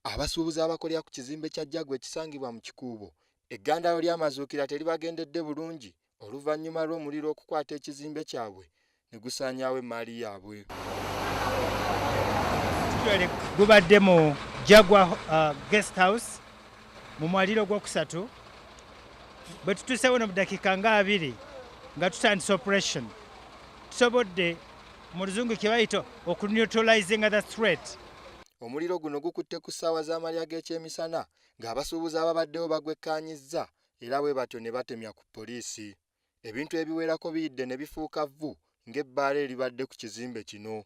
Abasuubuzi abakolera ku kizimbe kya Jaguar ekisangibwa mu Kikuubo, eggandalo ly'amazuukira teribagendedde bulungi oluvannyuma lw'omuliro okukwata ekizimbe kyabwe ne gusaanyaawo emmaali yaabwe. Gubadde mu Jaguar Guest House mu mwaliro ogwokusatu. Bwe tutuusewo no mu dakiika nga 20 nga tutandise operation, tusobodde mu luzungu kye bayita okuneutralizinga the threat. Omuliro guno gukutte ku ssaawa z'amalya g'ekyemisana ng'abasuubuzi ababaddewo bagwekkaanyizza era bwe batyo ne batemya ku poliisi. Ebintu ebiwerako biyidde ne bifuuka vvu ng'ebbaala eribadde ku kizimbe kino.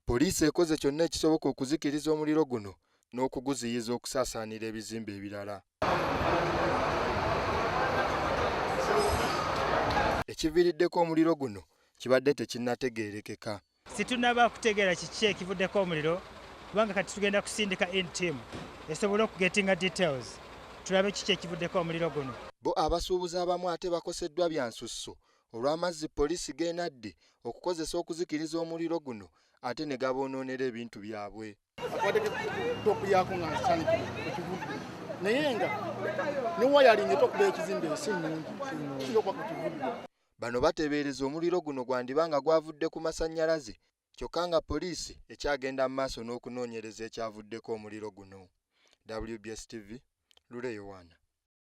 Poliisi ekoze kyonna ekisoboka okuzikiriza omuliro guno n'okuguziyiza okusaasaanira ebizimbe ebirala. Ekiviiriddeko omuliro guno kibadde tekinnategeerekeka. Situnaba kutegeera kiki ekivuddeko omuliro, kubanga kati tugenda kusindika in team esobole okugetinga details tulabe kiki ekivuddeko omuliro guno. Bo abasuubuzi abamu ate bakoseddwa bya nsusso olw'amazzi poliisi g'enadde okukozesa okuzikiriza omuliro guno ate ne gaboonoonera ebintu byabwe. Akwateko topu yaako nga nsanikire ekivudde, naye nga ne wayalinga etokuba ekizimbe si nnungi, kiyinza okuba ku kivudde. Bano bateebereza omuliro guno gwandiba nga gwavudde ku masannyalaze, kyokka nga poliisi ekyagenda mu maaso n'okunoonyereza ekyavuddeko omuliro guno. WBS TV, Lule Yowaana.